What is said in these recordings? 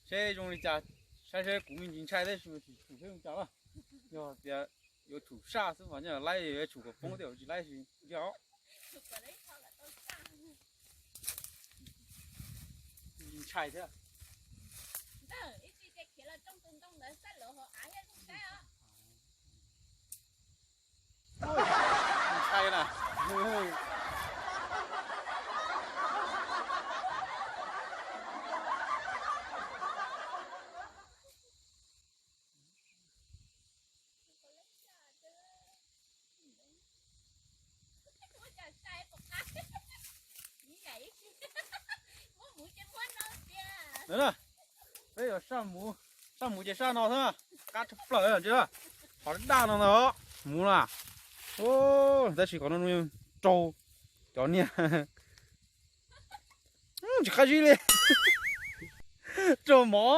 Seb zoo li cas, saib seb kuv me ntsis ntshai thiab tsis tshum seb zoo cas lawm. Yog tias yuav tshum saj xwb mas nyob laib, yuav tshum kom poob tej zaum tsis laib sis ntiag os. Ntshai thiab. Ntshai na. Peb yuav saj mus ces saj no xwb, qab tshaj plaws ntag. Qhov daj no ntag, mus na. Tab sis qhov no raug cov niag tsis qab zib li. Raug mov.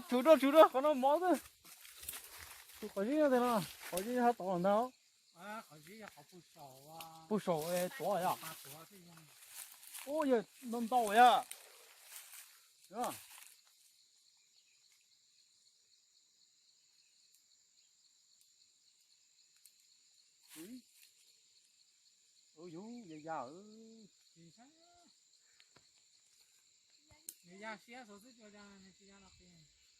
Tshum rau, tshum rau, qhov no mov xwb. Tshum qhov zib no, qhov zib hab tod ntag. Puag saum tuav yog. Ub, yog ntau ntau yog. Yus ya ya. Nws ya siab xwb, nws tsis ya los qis,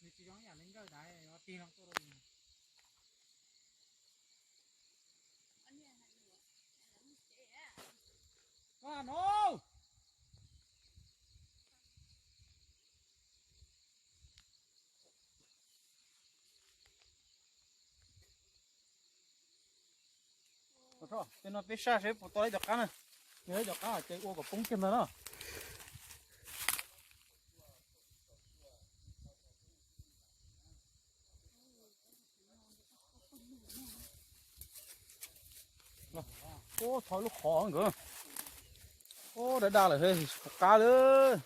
nws tsis zoo ib yam li nkawj dav tig los tuaj rau yus. Tej no peb saj seb puas tau ib co qab na. Yog ib co qab ces ua kom poob kiag ntag na. Ub, thov lub qhov nkawd. Ub, daj daj lawm, qab lawm.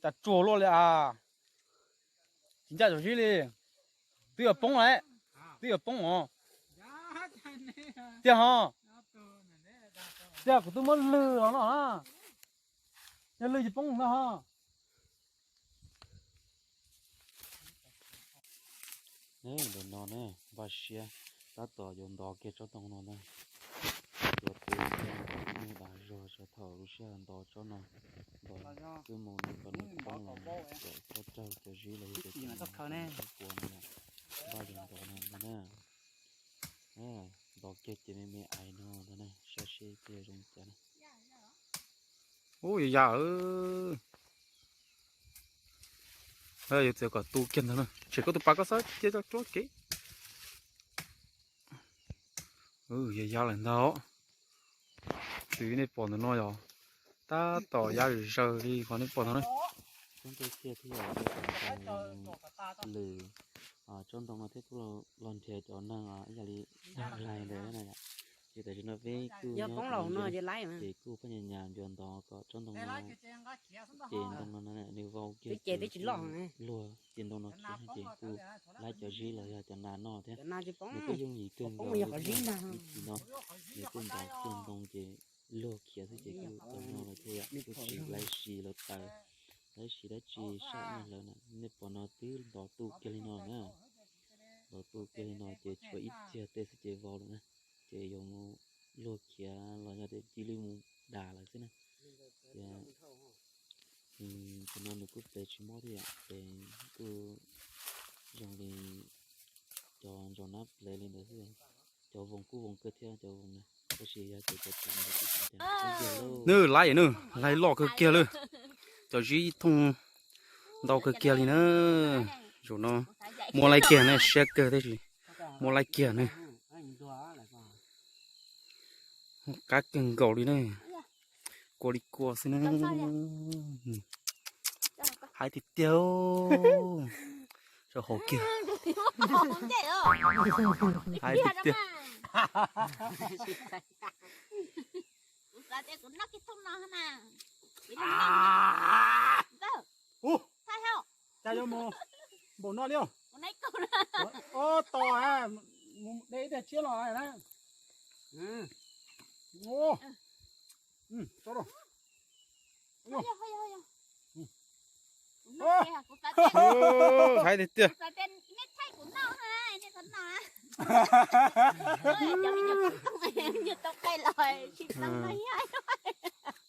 Cas tsuag luaj li as. Tsis ncaj cov zib li. Twb yuav poob lawm. Twb yuav poob os. Tiag ho. Tiag, kuv twb muab lwg los no na. Yog lwg tsis poob no ho. Ntawm no ne, npaj siab tab tom yuav ntov kiag tsob ntoo no na. Yuav peb mus dag zog thaum lub sij hawm ntov tsob no, ntov twb mus nws kom nws poob los kom txhob raug cov zib los yog cov khaub puas no. Npaj yuav ntov no na. Ntov kiag ces me me ais no ntag na, saib seb puas zoo cas na. Ub, ya ya. Yus txiav kom tu kiag ntag na, tshem koj tus pas koj xav cia tsuab kev. Ya ya lawm ntag. Txiv, nej pom ntawm no yog tab tom ya zawg li qhov nej pom ntawd na. Lwm tsob ntoo no thiab kuj los nrhiav cov neeg ib yam li hlais ntawd na. Ces tam sim no peb kuj nyob ces kuj phaj nyas nyas yuav ntov kom tsob ntoo no, ces ntoo no nws vau kiag ces luag ces ntoo no khiav ces kuj laib cov zib los yog cov nas noj thiab. Nws kuj yooj yim kawg nkaus li. Ib chim no nws kuj ntov kiag ntoo ces luag khiav xwb ces kuj tau noj lawm thiab, kuj tsis laib si lawv taws, laib si dab tsi saj nyiaj hlawv na. Nej pom no twb ntov tu kiag li no na. Ntov tu kiag li no ces tshuav ib txhia tej xwb ces vau lawm na. Ces yuav mus luag khiav los yog tias cia li mus das lawm xwb na. Ces qhov no nws kuj plev tsis mob thiab, ces kuj zoo li cov ntsaum nab plev li ntawd xwb. Cov voos kuj voos kawg thiab cov voos na, tab sis yog tias cov tseem ntawd kuj tseem tiag. Nws laib, nws laib loj kawg kiag lawm. Cov zib thooj ntau kawg kiag li na. Zaum no muab laib kiag na, siab kawg tab sis muab laib kiag na. Qab kawg nkaus li ne. Kua li kua xwb na. Hais tiag tiag. Rau hauv kiag. Hais tiag tiag. Cas yuav mus npaum no li os? Tos, de ib teg tshiab los na. Tso rau. Hais tiag tiag.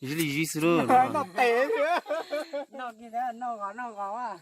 Zib li zib xwb lauj. Noj tes, noj kiag, noj gos noj gos.